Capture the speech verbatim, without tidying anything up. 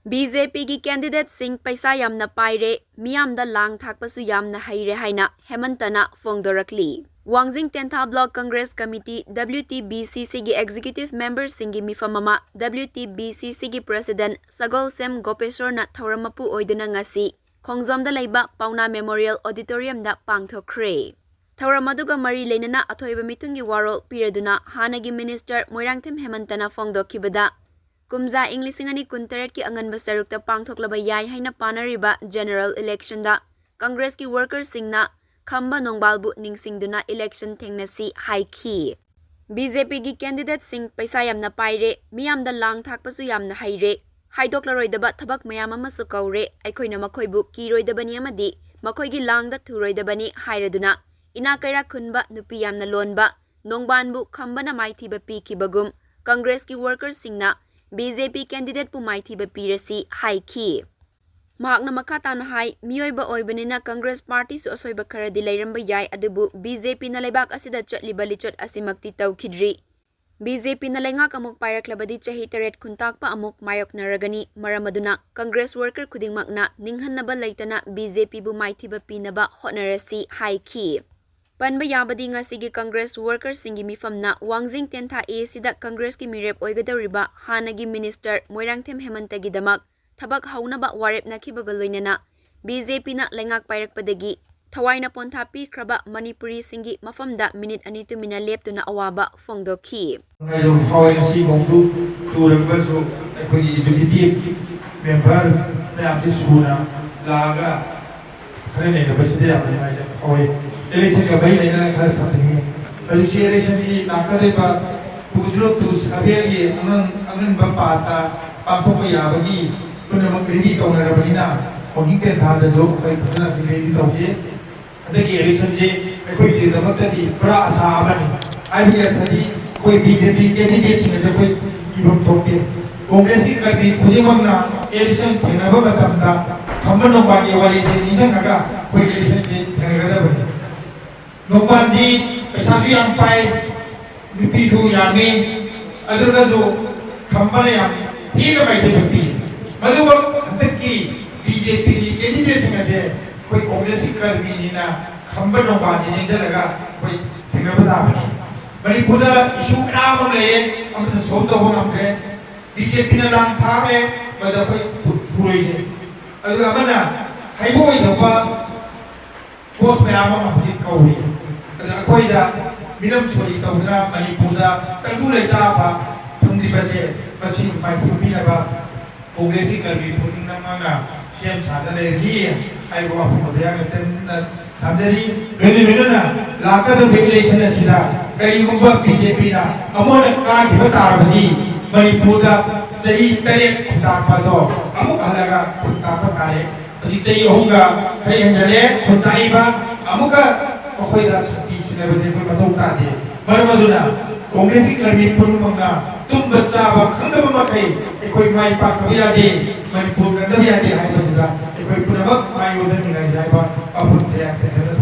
B J ꯄꯤꯒꯤ ꯀꯦꯟꯗꯤꯗꯦꯠꯁꯤꯡ ꯄꯩꯁꯥ ꯌꯥꯝꯅ ꯄꯥꯏꯔꯦ, ꯃꯤꯌꯥꯝꯗ ꯂꯥꯡ ꯊꯥꯛꯄꯁꯨ ꯌꯥꯝꯅ ꯍꯩꯔꯦ ꯍꯥꯏꯅ ꯍꯦꯃꯟꯇꯅ ꯐꯣꯡꯗꯣꯔꯛꯂꯤ꯫ Wangjing Tentha block congress committee, W T B C C ꯒꯤ ꯑꯦꯛꯖꯤꯀ꯭ꯌꯨꯇꯤꯚ ꯃꯦꯝꯕꯔꯁꯤꯡꯒꯤ ꯃꯤꯐꯝ ꯑꯃ W T B C C ꯒꯤ ꯄ꯭ꯔꯦꯁꯤꯗꯦꯟꯠ ꯁꯒꯣꯜꯁꯦꯝ ꯒꯣꯄꯦꯁꯣꯔꯅ ꯊꯧꯔꯝ ꯃꯄꯨ ꯑꯣꯏꯗꯨꯅ ꯉꯁꯤ ꯈꯣꯡꯖꯣꯝꯗ ꯂꯩꯕ ꯄꯥꯎꯅꯥ ꯃꯦꯃꯣꯔꯤꯌꯦꯜ ꯑꯣꯗꯤꯇꯣꯔꯤꯌꯝꯗ ꯄꯥꯡꯊꯣꯛꯈ꯭ꯔꯦ꯫ ꯊꯧꯔꯝ ꯑꯗꯨꯒ ꯃꯔꯤ ꯂꯩꯅꯅ ꯑꯊꯣꯏꯕ ꯃꯤꯊꯨꯡꯒꯤ ꯋꯥꯔꯣꯜ ꯄꯤꯔꯗꯨꯅ ꯍꯥꯟꯅꯒꯤ ꯃꯤꯅꯤꯁꯇꯔ ꯃꯣꯏꯔꯥꯡꯊꯦꯝ ꯍꯦꯃꯟꯇꯅ ꯐꯣꯡꯗꯣꯛꯈꯤꯕꯗ, ꯀꯨꯝꯖꯥ ꯏꯪ ꯂꯤꯁꯤꯡ ꯑꯅꯤ ꯀꯨꯟꯇꯔꯦꯠꯀꯤ ꯑꯉꯟꯕ ꯁꯔꯨꯛꯇ ꯄꯥꯡꯊꯣꯛꯂꯕ ꯌꯥꯏ ꯍꯥꯏꯅ ꯄꯥꯅꯔꯤꯕ ꯖꯦꯅꯔꯦꯜ ꯏꯂꯦꯛꯁꯟꯗ ꯀꯪꯒ꯭ꯔꯦꯁꯀꯤ ꯋꯥꯔꯀꯔꯁꯤꯡꯅ ꯈꯝꯕ ꯅꯣꯡꯕꯥꯜꯕꯨ ꯅꯤꯡꯁꯤꯡꯗꯨꯅ ꯏꯂꯦꯛꯁꯟ ꯊꯦꯡꯅꯁꯤ ꯍꯥꯏꯈꯤ꯫ ꯕꯤ ꯖꯦ ꯄꯤꯒꯤ ꯀꯦꯟꯗꯤꯗꯦꯠꯁꯤꯡ ꯄꯩꯁꯥ ꯌꯥꯝꯅ ꯄꯥꯏꯔꯦ, ꯃꯤꯌꯥꯝꯗ ꯂꯥꯡ ꯊꯥꯛꯄꯁꯨ ꯌꯥꯝꯅ ꯍꯩꯔꯦ, ꯍꯥꯏꯗꯣꯛꯂꯔꯣꯏꯗꯕ ꯊꯕꯛ ꯃꯌꯥꯝ ꯑꯃꯁꯨ ꯀꯧꯔꯦ, ꯑꯩꯈꯣꯏꯅ ꯃꯈꯣꯏꯕꯨ ꯀꯤꯔꯣꯏꯗꯕꯅꯤ ꯑꯃꯗꯤ ꯃꯈꯣꯏꯒꯤ ꯂꯥꯡꯗ ꯊꯨꯔꯣꯏꯗꯕꯅꯤ ꯍꯥꯏꯔꯗꯨꯅ ꯏꯅꯥꯛ ꯀꯩꯔꯥꯛ ꯈꯨꯟꯕ, ꯅꯨꯄꯤ ꯌꯥꯝꯅ ꯂꯣꯟꯕ ꯅꯣꯡꯕꯥꯟꯕꯨ ꯈꯝꯕꯅ ꯃꯥꯏꯊꯤꯕ ꯄꯤꯈꯤꯕꯒꯨꯝ ꯀꯪꯒ꯭ꯔꯦꯁꯀꯤ ꯋꯥꯔꯀꯔꯁꯤꯡꯅ ꯕꯤ ꯖꯦ ꯄꯤ ꯀꯦꯟꯗꯤꯗꯦꯠꯄꯨ ꯃꯥꯏꯊꯤꯕ ꯄꯤꯔꯁꯤ ꯍꯥꯏꯈꯤ꯫ ꯃꯍꯥꯛꯅ ꯃꯈꯥ ꯇꯥꯅ ꯍꯥꯏ, ꯃꯤꯑꯣꯏꯕ ꯑꯣꯏꯕꯅꯤꯅ ꯀꯪꯒ꯭ꯔꯦꯁ ꯄꯥꯔꯇꯤꯁꯨ ꯑꯁꯣꯏꯕ ꯈꯔꯗꯤ ꯂꯩꯔꯝꯕ ꯌꯥꯏ, ꯑꯗꯨꯕꯨ ꯕꯤ ꯖꯦ ꯄꯤꯅ ꯂꯩꯕꯥꯛ ꯑꯁꯤꯗ ꯆꯠꯂꯤꯕ ꯂꯤꯆꯠ ꯑꯁꯤꯃꯛꯇꯤ ꯇꯧꯈꯤꯗ꯭ꯔꯤ꯫ ꯕꯤ ꯖꯦ ꯄꯤꯅ ꯂꯩꯉꯥꯛ ꯑꯃꯨꯛ ꯄꯥꯏꯔꯛꯂꯕꯗꯤ ꯆꯍꯤ ꯇꯔꯦꯠ ꯈꯨꯟꯇꯥꯛꯄ ꯑꯃꯨꯛ ꯃꯥꯌꯣꯛꯅꯔꯒꯅꯤ꯫ ꯃꯔꯝ ꯑꯗꯨꯅ ꯀꯪꯒ꯭ꯔꯦꯁ ꯋꯥꯔꯀꯔ ꯈꯨꯗꯤꯡꯃꯛꯅ ꯅꯤꯡꯍꯟꯅꯕ ꯂꯩꯇꯅ ꯕꯤ ꯖꯦ ꯄꯤꯕꯨ ꯃꯥꯏꯊꯤꯕ ꯄꯤꯅꯕ ꯍꯣꯠꯅꯔꯁꯤ ꯍꯥꯏꯈꯤ꯫ ꯄꯟꯕ ꯌꯥꯕꯗꯤ ꯉꯁꯤꯒꯤ ꯀꯪꯒ꯭ꯔꯦꯁ ꯋꯥꯔꯀꯔꯁꯤꯡꯒꯤ ꯃꯤꯐꯝꯅ ꯋꯥꯡꯖꯤꯡ ꯇꯦꯟꯊꯥ ꯑꯦ ꯁꯤꯗ ꯀꯪꯒ꯭ꯔꯦꯁꯀꯤ ꯃꯤꯔꯦꯞ ꯑꯣꯏꯒꯗꯧꯔꯤꯕ ꯍꯥꯟꯅꯒꯤ ꯃꯤꯅꯤꯁꯇꯔ ꯃꯣꯏꯔꯥꯡꯊꯦꯝ ꯍꯦꯃꯟꯇꯒꯤꯗꯃꯛ ꯊꯕꯛ ꯍꯧꯅꯕ ꯋꯥꯔꯦꯞꯅꯈꯤꯕꯒ ꯂꯣꯏꯅꯅ ꯕꯤ ꯖꯦ ꯄꯤꯅ ꯂꯩꯉꯥꯛ ꯄꯥꯏꯔꯛꯄꯗꯒꯤ ꯊꯋꯥꯏꯅ ꯄꯣꯟꯊꯥ ꯄꯤꯈ꯭ꯔꯕ ꯃꯅꯤꯄꯨꯔꯤꯁꯤꯡꯒꯤ ꯃꯐꯝꯗ ꯃꯤꯅꯤꯠ ꯑꯅꯤ ꯇꯨꯃꯤꯟꯅ ꯂꯦꯞꯇꯨꯅ ꯑꯋꯥꯕ ꯐꯣꯡꯗꯣꯛꯈꯤ꯫ ꯅꯨꯡꯉꯥꯏꯖꯕ ꯐꯥꯎꯋꯦ꯫ ꯉꯁꯤ ꯅꯣꯡꯁꯨ ꯆꯨꯔꯒꯁꯨ ꯑꯩꯈꯣꯏꯒꯤ ꯑꯦꯛꯖꯤꯀ꯭ꯌꯨꯇꯤꯚ ꯃꯦꯝꯕꯔ ꯃꯌꯥꯝꯁꯤ ꯁꯨꯅ ꯂꯥꯛꯑꯒ ꯈꯔ ꯅꯩꯅꯕꯁꯤꯗ ꯌꯥꯝ ꯅꯨꯡꯉꯥꯏꯖꯕ ꯐꯥꯎꯋꯦ꯫ ꯏꯂꯦꯛꯁꯟꯒ ꯃꯔꯤ ꯂꯩꯅꯅ ꯈꯔ ꯊꯝꯖꯅꯤꯡꯉꯤ꯫ ꯍꯧꯖꯤꯛꯁꯤ ꯏꯂꯦꯛꯁꯟꯁꯤ ꯂꯥꯛꯀꯗꯧꯔꯤꯕ two zero two seven ꯒꯤ ꯑꯉꯟ-, ꯑꯉꯟꯕ ꯄꯥꯠꯇ ꯄꯥꯡꯊꯣꯛꯄ ꯌꯥꯕꯒꯤ ꯄꯨꯝꯅꯃꯛ ꯔꯦꯗꯤ ꯇꯧꯅꯔꯕꯅꯤꯅ ꯋꯥꯡꯖꯤꯡ ꯇꯦꯟꯊꯥꯗꯁꯨ ꯑꯩꯈꯣꯏ ꯐꯖꯅ ꯔꯦꯗꯤ ꯇꯧꯁꯤ꯫ ꯍꯟꯗꯛꯀꯤ ꯏꯂꯦꯛꯁꯟꯁꯤ ꯑꯩꯈꯣꯏꯒꯤꯗꯃꯛꯇꯗꯤ ꯄꯨꯔꯥ ꯑꯁꯥ ꯑꯃꯅꯤ꯫ ꯍꯥꯏꯕꯒꯤ ꯑꯔꯊꯗꯤ ꯑꯩꯈꯣꯏ ꯕꯤ ꯖꯦ ꯄꯤ ꯀꯦꯟꯗꯤꯗꯦꯠꯁꯤꯡꯅꯁꯨ ꯑꯩꯈꯣꯏ ꯀꯤꯐꯝ ꯊꯣꯛꯇꯦ꯫ ꯀꯣꯡꯒ꯭ꯔꯦꯁꯀꯤ ꯀꯔꯃꯤ ꯈꯨꯗꯤꯡꯃꯛꯅ ꯏꯂꯦꯛꯁꯟ ꯊꯦꯡꯅꯕ ꯃꯇꯝꯗ ꯈꯝꯕ ꯅꯣꯡꯕꯥꯜꯒꯤ ꯋꯥꯔꯤꯁꯦ ꯅꯤꯡꯁꯤꯡꯉꯒ ꯑꯩꯈꯣꯏ ꯏꯂꯦꯛꯁꯟꯁꯤ ꯊꯦꯡꯅꯒꯗꯕꯅꯤ꯫ ꯅꯣꯡꯕꯥꯜꯁꯤ ꯄꯩꯁꯥꯁꯨ ꯌꯥꯝ ꯄꯥꯏ, ꯅꯨꯄꯤꯁꯨ ꯌꯥꯝꯃꯤ, ꯑꯗꯨꯒꯁꯨ ꯈꯝꯕꯅ ꯌꯥꯝ ꯊꯤꯅ ꯃꯥꯏꯊꯤꯕ ꯄꯤ꯫ ꯃꯗꯨꯃꯛ ꯍꯟꯗꯛꯀꯤ ꯕꯤ ꯖꯦ ꯄꯤꯒꯤ ꯀꯦꯟꯗꯤꯗꯦꯠꯁꯤꯡ ꯑꯁꯦ ꯑꯩꯈꯣꯏ ꯀꯣꯡꯒ꯭ꯔꯦꯁꯀꯤ ꯀꯔꯃꯤꯅꯤꯅ ꯈꯝꯕ ꯅꯣꯡꯕꯥꯟꯁꯤ ꯅꯤꯡꯁꯤꯜꯂꯒ ꯑꯩꯈꯣꯏ ꯊꯦꯡꯅꯕ ꯇꯥꯕꯅꯤ꯫ ꯃꯅꯤꯄꯨꯔꯗ ꯏꯁꯨ ꯃꯌꯥꯝ ꯑꯃ ꯂꯩꯔꯦ, ꯑꯃꯠꯇ ꯁꯣꯜꯕ ꯇꯧꯕ ꯉꯝꯗ꯭ꯔꯦ꯫ ꯕꯤ ꯖꯦ ꯄꯤꯅ ꯂꯥꯡ ꯊꯥꯔꯦ, ꯃꯗꯨ ꯑꯩꯈꯣꯏ ꯄꯨ-, ꯄꯨꯔꯣꯏꯁꯦ꯫ ꯑꯗꯨꯒ ꯑꯃꯅ ꯍꯩꯕ ꯑꯣꯏꯗꯕ ꯄꯣꯁ ꯃꯌꯥꯝ ꯑꯃ ꯍꯧꯖꯤꯛ ꯀꯧꯔꯤ꯫ ꯑꯗ ꯑꯩꯈꯣꯏꯗ ꯃꯤꯅꯝ ꯁꯣꯔꯤ ꯇꯧꯗꯨꯅ ꯃꯅꯤꯄꯨꯔꯗ ꯇꯪꯗꯨ ꯂꯩꯇꯥꯕ ꯐꯪꯗ꯭ꯔꯤꯕꯁꯦ ꯃꯁꯤ ꯃꯥꯏꯊꯤꯕ ꯄꯤꯅꯕ ꯀꯣꯡꯒ꯭ꯔꯦꯁꯀꯤ ꯀꯔꯃꯤ ꯄꯨꯝꯅꯃꯛꯅ ꯁꯦꯝ ꯁꯥꯗꯨꯅ ꯂꯩꯔꯁꯤ ꯍꯥꯏꯕ ꯋꯥꯐꯝ ꯑꯗꯨ ꯌꯥꯝꯅ ꯇꯦꯟꯅ ꯊꯝꯖꯔꯤ꯫ ꯂꯣꯏꯅ ꯂꯣꯏꯅꯅ ꯂꯥꯛꯀꯗꯧꯔꯤꯕ ꯏꯂꯦꯛꯁꯟ ꯑꯁꯤꯗ ꯀꯔꯤꯒꯨꯝꯕ ꯕꯤ ꯖꯦ ꯄꯤꯅ ꯑꯃꯨꯛ ꯍꯟꯅ ꯀꯥꯈꯤꯕ ꯇꯥꯔꯕꯗꯤ ꯃꯅꯤꯄꯨꯔꯗ ꯆꯍꯤ ꯇꯔꯦꯠ ꯈꯨꯟꯇꯥꯛꯄ ꯑꯗꯣ ꯑꯃꯨꯛ ꯍꯜꯂꯒ ꯈꯨꯟꯇꯥꯛꯄ ꯇꯥꯔꯦ꯫ ꯍꯧꯖꯤꯛ ꯆꯍꯤ ꯑꯍꯨꯝꯒ ꯈꯔ ꯍꯦꯟꯖꯜꯂꯦ ꯈꯨꯟꯇꯥꯛꯏꯕ꯫ ꯑꯃꯨꯛꯀ ꯃꯈꯣꯏꯗ ꯁꯛꯇꯤ ꯁꯤꯟꯅꯕꯁꯦ ꯑꯩꯈꯣꯏ ꯃꯊꯧ ꯇꯥꯗꯦ꯫ ꯃꯔꯝ ꯑꯗꯨꯅ ꯀꯣꯡꯒ꯭ꯔꯦꯁꯀꯤ ꯀꯔꯃꯤ ꯄꯨꯝꯅꯃꯛꯅ ꯇꯨꯝꯕ ꯆꯥꯕ ꯈꯪꯗꯕ ꯃꯈꯩ ꯑꯩꯈꯣꯏ ꯃꯥꯏ ꯄꯥꯛꯇꯕ ꯌꯥꯗꯦ, ꯃꯅꯤꯄꯨꯔ ꯀꯟꯗꯕ ꯌꯥꯗꯦ ꯍꯥꯏꯕꯗꯨꯗ ꯑꯩꯈꯣꯏ ꯄꯨꯝꯅꯃꯛ ꯃꯥꯏ ꯑꯣꯟꯁꯤꯟꯃꯤꯟꯅꯔꯁꯤ ꯍꯥꯏꯕ ꯋꯥꯐꯝꯁꯦ ꯌꯥꯝ ꯇꯦꯟꯇꯛꯅ